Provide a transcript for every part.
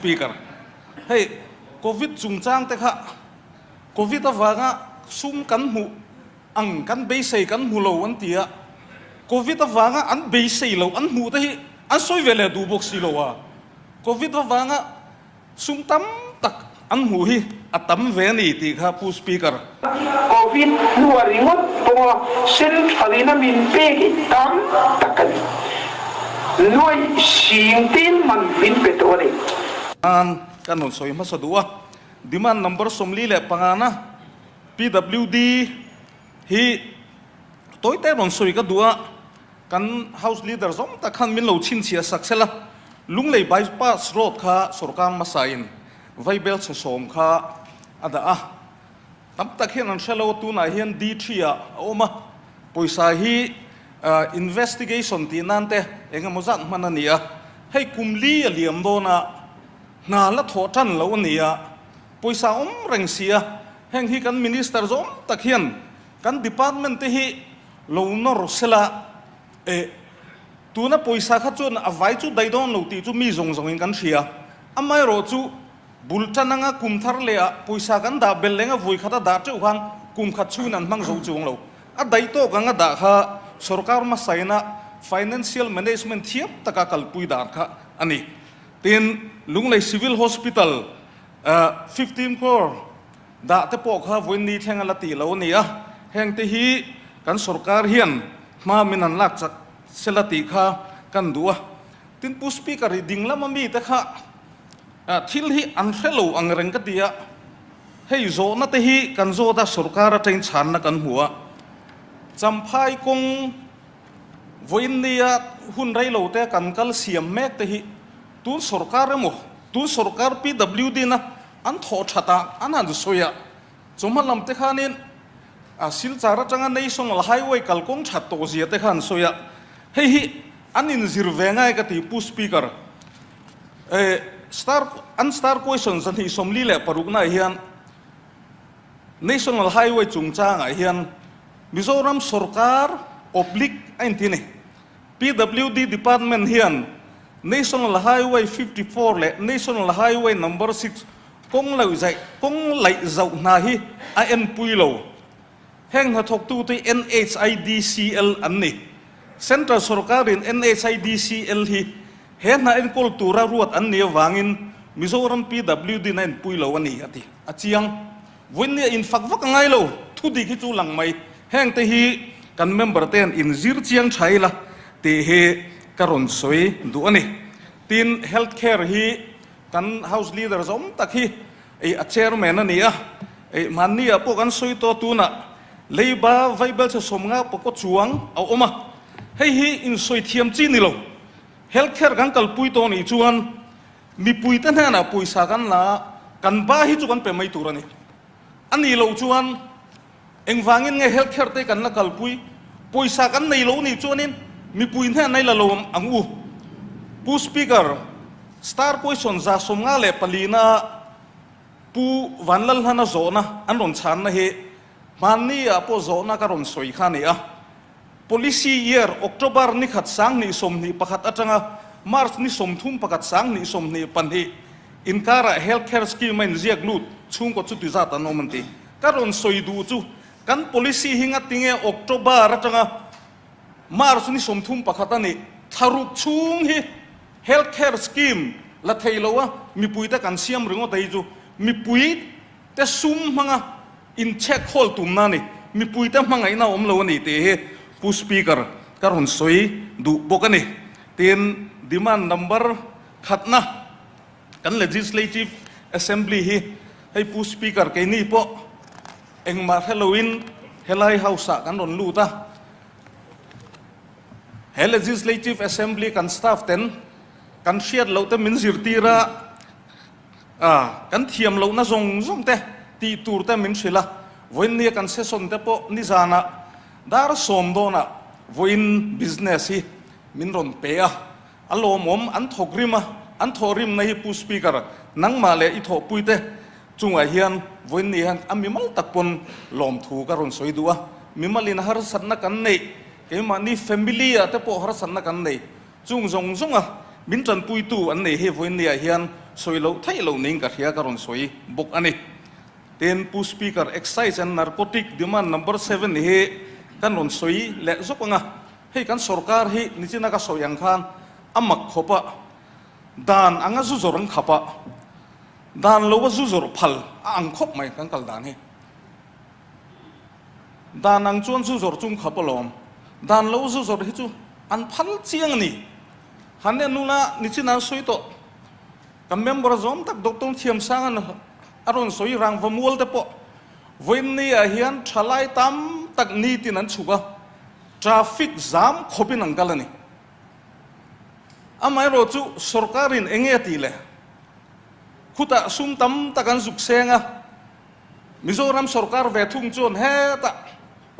Speaker, Hei Covid chungchang te kha Covid avanga sum kan hmuh ang kan beisei kan hmu lo an ti a, Covid avanga an beisei lo an hmuh te hi an sawi ve leh duh bawk si lo a, Covid avanga Sum tam tak an hmuh hi a tam ve a ni tih kha Pu Speaker. Covid hnua ringawt pawnga Central in a min pek hi tam tak a ni. Nuaih sing tin man min pe tawh a ni. Nan kan rawn sawi hmasa duh a, demand number 45 na PWD hi tawite rawn sawi ka duh a, Kan House Leader zawng tak khan min lo chhinchhiah sak sela, Lunglei Bypass Road kha sorkar hmasain Vaibel chhe sawm kha a dah a, tam tak hian an hre lo a, tunah hian D3 ah a awm a, pawisa hi investigation tih nan te eng emaw zat hman a ni a, hei kum li a liam dawn a, hna la thawh tan lo a ni a, pawisa awm reng si a, heng hi kan Minister zawng tak hian kan department te hi Lo nawr sela e, tuna pawisa kha chuan a vai chu dai dawn lo tih chu mi zawng zawngin kan hria. Amaherawh chu bul tan anga kum thar leh ah pawisa kan dah bel leng a vui khat a dah teuh khan kum khat chhungin an hmang zo chuang lo. A daih tawk anga dah kha sorkar hmasaina financial management thiam taka kalpui dan kha a ni. Tin, Lunglei Civil Hospital 15 crore Dah te pawh kha vawiin ni thleng a la tih lo a ni a, heng te hi kan sorkar hian hma min han lak chak se la tih kha kan duh a. Tin, Pu Speaker i ding lama mi te kha thil hi an hre lo ang reng ka ti a, hei zawhna te hi kan zawt a, sorkar atangin chhanna kan hmu a, Champhai kawng vawiin nia hun rei lo te kan kal siam mek te hi tun sorkar emaw, tun sorkar PWD na An thawh that a, an han sawi a, chawhma lam te khanin a Silchar atanga National Highway kalkawng that tawh zia te kha an sawi a, hei hi an inzir ve ngai ka ti Pu Speaker. Eh, star, an star question 246 naah hian National Highway chungchangah hian Mizoram sorkar oblique a inti a ni. PWD Department hian National Highway 54 leh National Highway Number 6 kawng lo zaih kawng laih zauh hna hi a enpui lo. Heng hnathawktute hi NHIDCL an ni. Central sorkarin NHIDCL hi he hna enkawl tura ruat an nih avangin Mizoram PWD-in a enpui lo a ni, a ti. A chiang. Vawinia infak vak a ngai lo, thu dik hi chu lang mai. Hengte hi kan member te an inzir chiang tha ila tih hi ka rawn sawi duh a ni. Tin, Health Care hi kan House Leader zawm tak hi ei a Chairman a ni a, ei hmanni ah pawh kan sawi tawh tunah leiba vaibelchhe 50 pawh chuang a awm a, hei hi insawi thiam chi ni lo. Health Care kan kalpui tawh nih chuan mipui te hnenah pawisa kan la a, kan ba hi chu kan pe mai tur a ni. A nih loh chuan Engvangin nge health care te kan la kalpui? Pawisa kan nei lo nih chuanin mipui hnen a i la lo ang u. Pu Speaker, star question 54 na Pu Vanlalhlana zawhna an rawn chhanna hi hmanni ah pawh zawhna ka rawn sawi kha a ni a. Policy year October ni khat 2021 atanga March ni 31 2022 inkarah health care scheme a inziak lut chhungkaw chuti zat an awm an ti. Ka rawn sawi duh chu kan policy hi ngatinge October atanga March ni 31 a nih thlaruk chhung hi health care scheme la thei lo a mipuite kan siam ringawt a hi chu mipui te sum hmanga inchhek khawl tumna a ni, mipuite hmangaihna a awm lo a ni tih hi Pu Speaker ka rawn sawi duh bawk a ni. Tin, demand number khatna kan Legislative Assembly hi hei Pu Speaker keini pawh engmah hre loin helai House ah kan rawn lut a, he Legislative Assembly kan staff ten kan hriat loh te min zirtir a, A, kan thiam lohna zawng zawng te tih tur te min hrilh a, vawiin nia kan session te pawh nizanah dar sawm dawnah vawiin business hi min rawn pe a, a lawmawm an thawk rim a, an thawh rimna hi Pu Speaker nangmah leh i thawhpui te chungah hian vawiin ni hian a mimal tak pawn lawmthu ka rawn sawi duh a, mimalin harsatna kan neih keimahni family ah te pawh harsatna kan nei Chung zawng zawnga min tanpuitu an nei hi vawiinniah hian sawi loh theih loh niin ka hria ka rawn sawi bawk a ni. Tin, Pu Speaker, Excise and Narcotic Demand Number 7 hi kan rawn sawi leh zawk ang a, hei kan sorkar hi nichina ka sawi ang khan a mak khawp a, dan anga zu zawrh an khap a, dan lo a zu zawrh phal a ang khawp mai kan kal dan hi. Dan ang chuan zu zawrh chung khap alawm. Dan lo zu zawrh hi chu an phal chiang a ni. Han en nula nichin an sawi tawh. Kan member zawm tak Doctor Thiamsanga'n a rawn sawi rangva mual te pawh vawiin ah hian thalai tam tak nitin an chhuk a, traffic zam khawpin an kal a ni. Amaherawh chu sorkarin enge a tih le? Khutah sum tam tak an zuk seng a. Mizoram sorkar ve thung chuan hetah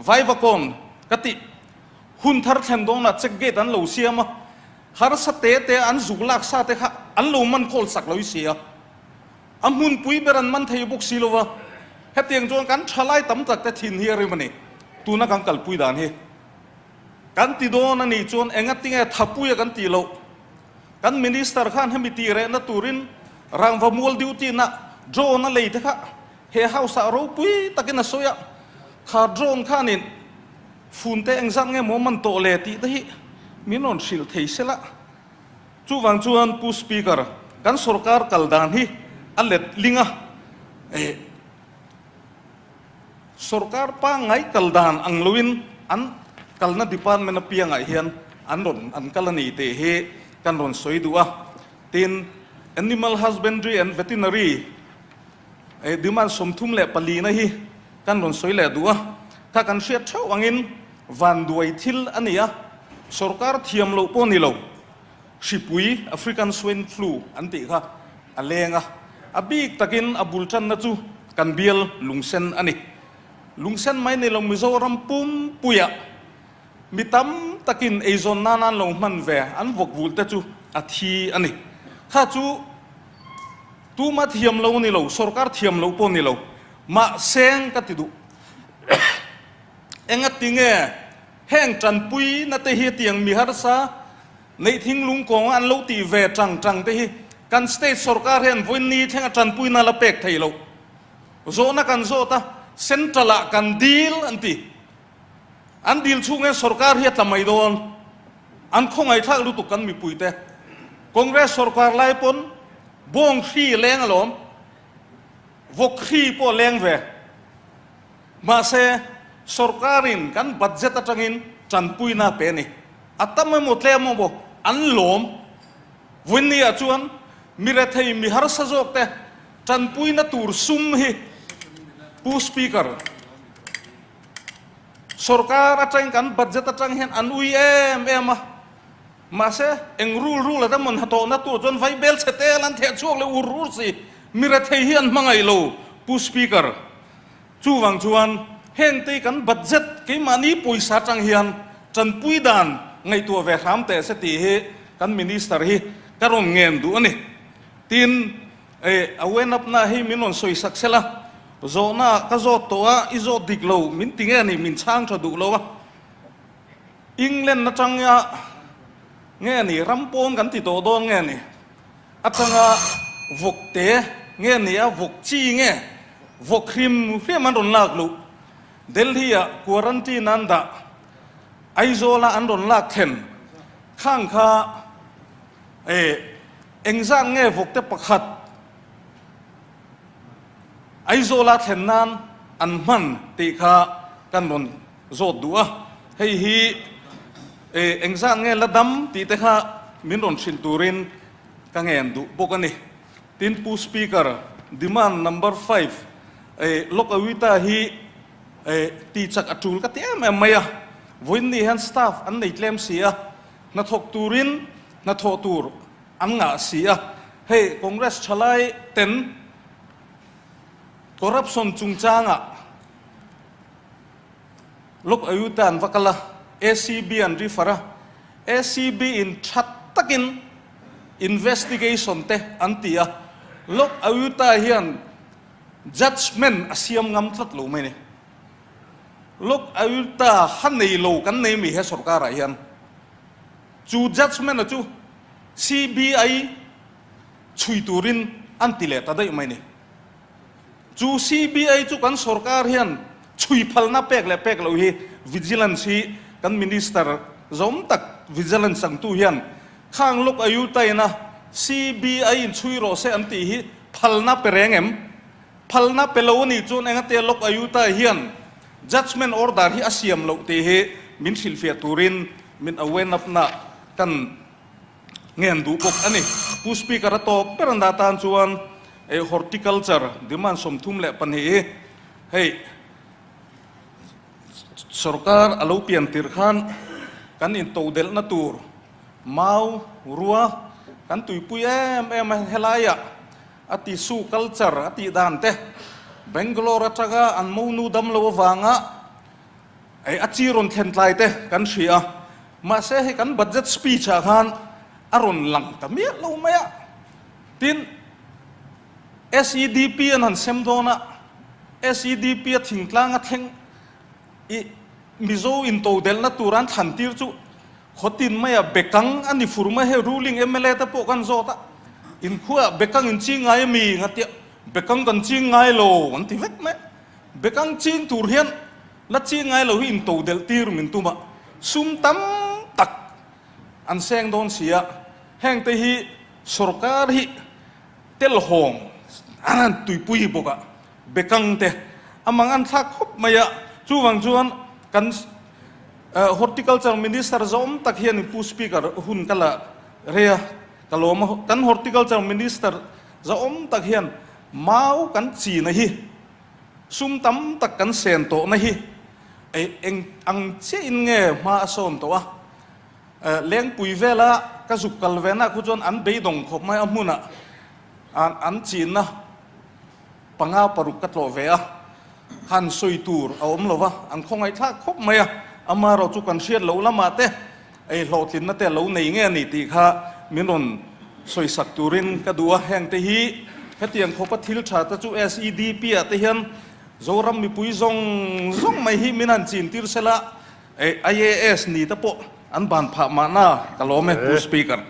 Vaivakawn ka tih hun thar thlen dawnah check gate an lo siam a, harsa te te an zuk lak sa te kha an lo man kawl sak lo i si a, a hmunpui ber an man thei bawk si lo va, hetiang chuan kan thalai tam tak te thin hi a rim a ni, tuna kan kalpui dan hi kan ti dawn a nih chuan engatinge thapuia kan tih loh. Kan Minister khan hemi tih rehna turin rangva mual duty na drone a lei te kha he house ah ropui takin a sawi a, kha drone khanin phone te engzat nge maw man tawh le tih te hi min rawn hrilh thei sela. Chuvang chuan Pu Speaker, kan sorkar kal dan hi a let ling a, eh Sorkar pangngai kal dan ang loin an kalna department apiangah hian an rawn an kal a ni tih hi kan rawn sawi duh a. Tin, Animal Husbandry and Veterinary demand 34 na hi kan rawn sawi leh duh a. Kha kan hriat theuh angin vanduai thil a ni a, sorkar thiam loh pawh ni lo, hripui, African Swine Flu an tih kha a leng a, a bik takin a bul tanna chu kan bial lungsen a ni. Lungsen mai ni lo Mizoram pumpuiah mi tam takin eizawn nan an lo hman ve an vawk vul te chu a thi a ni. Kha chu tuma thiam lo ni lo, sorkar thiam lo pawh ni lo, mahseng ka ti duh. Engatinge Heng tanpui na te hi tiang mi harsa neih thinglung kawnga an lo tih ve tang tang te hi kan state sorkar hian vawiin ni thlenga tanpui na la pek thei lo. Zawhna kan zawt a, central ah kan dil an ti. An dil chhung hian sorkar hi a tla mai dawn. An khawngaihthlak lutuk kan mipui te. Congress sorkar lai pawn bawng hri leng alawm, vawk hri pawh leng ve. Mahse, sorkarin kan budget atangin tanpuina a pe a ni. A tam emaw tlem emaw an lawm. Vawiinniah chuan mi rethei mi harsa zawk te tanpuina tur sum hi Pu Speaker, sorkar atangin kan budget atang hian an ui em em a. Mahse, eng rul rul a emaw hnathawhna tur chuan vaibel chhe tel an theh chhuak leh ur ur si. Mi rethei hi an hmangaih lo, Pu Speaker. Chuvang chuan hengte kan budget keimahni pawisa atang hian tanpui dan ngaihtuah ve hram teh se tih hi kan Minister hi ka rawn ngen duh a ni. Tin, a wen up na hi min rawn sawi sak sela, zawhna ka zawt tawh a, i zawt dik lo min ti nge ni, min chhang tha duh lo a. England atanga nge ni, ram pawn kan ti tawh dawn nge ni? Atanga vawk te nge ni a, vawk chi nge vawk hrim hrim an rawn lak luh. Delhi ah quarantine an dah, Aizawl ah an rawn lak thlen khang kha eh engzat nge vawk te pakhat Aizawl ah thlen nan an hman tih kha kan rawn zawt duh a. Hei hi eh engzat nge la dam tih te kha min rawn hrilh turin ka ngen duh bawk a ni. Tin Pu Speaker, demand number 5 eh Lok Awita hi eh ti chak a tul ka ti em em mai a. Vawiin ni hian staff an nei tlem si a, hnathawk turin hnathawh tur an ngah si a. Hei Congress thalai ten corruption chungchangah Lok Ayuta an va kal a, ACB an refer a, ACB in tha takin investigation te an ti a, Lok Ayuta hian judgement a siam ngam tlat lo mai a ni. Lok Ayuta ha nei lo kan nei mi he sorkar ah hian chu judgement a chu CBI. Chhui turin an ti leh ta daih mai ni. Chu CBI chu kan sorkar hian chhui phalna pek leh pek loh hi Vigilance hi kan Minister zawm tak Vigilance changtu hian khang lawk Ayutthaya-na CBI in chhui rawh se an tih hi phalna pe reng em? Phalna pe lo a nih chuan engatia lawk Ayutthaya hian Judgement Order hi a siam loh tih hi min hrilhfiah turin min awarenapna kan Ngen duh bawk a ni. Pu Speaker a tawp ber an dah tan chuan ei horticulture demand 32 hi hei sorkar a lo pian tirh khan kan intodelhna tur mau rua kan tuipui em em a helaiah a tissue culture a tih dan te Bangalore atanga an monu damlo avanga Ei a chi rawn thlen tlai te kan hria a, mahse hei kan budget speech ah khan a rawn lang ta miah lo mai a. Tin, SEDP an han sem dawn a, SEDP a thingtlang a thleng i Mizo intodelhna tur an thlan tir chu khawtin maia bekang a ni fur mai hei ruling mla te pawh kan zawt a, inkhua bekang in ching ngai ami ngatia bekang kan ching ngai lo an ti vek mai. Bekang ching tur hian la ching ngai lo hi in to delh tir min tum a, sum tam tak an seng dawn si a, heng te hi sorkar hi telhawng an han tuipui bawk a, bekang te a mang an thlak khawp mai a, chuvang chuan kan Horticulture Minister zawm tak hian Pu Speaker hun ka la rei a, ka lawm a, kan Horticulture Minister zawm tak hian Mau kan china hi sum tam tak kan sen tawhna hi ei eng ang chiahin nge hma a sawn tawh a, Lengpui vela ka zuk kal ve na khu chuan an beidawng khawp mai a hmunah an chinna panga paruk ka tlawh ve a, han sawi tur a awm lo va, an khawngaihthlak khawp mai a, amaherawh chu kan hriat loh lamah te ei hlawhtlinna te a lo nei nge a ni tih kha min rawn sawisak turin ka duh a, heng te hi hetiang khawpa thil tha te chu SEDP ah te hian Zoram mipui zawng zawng mai hi min han chin tir sela, ei IAS ni te pawh an ban phah mahna ka lawm e Pu Speaker.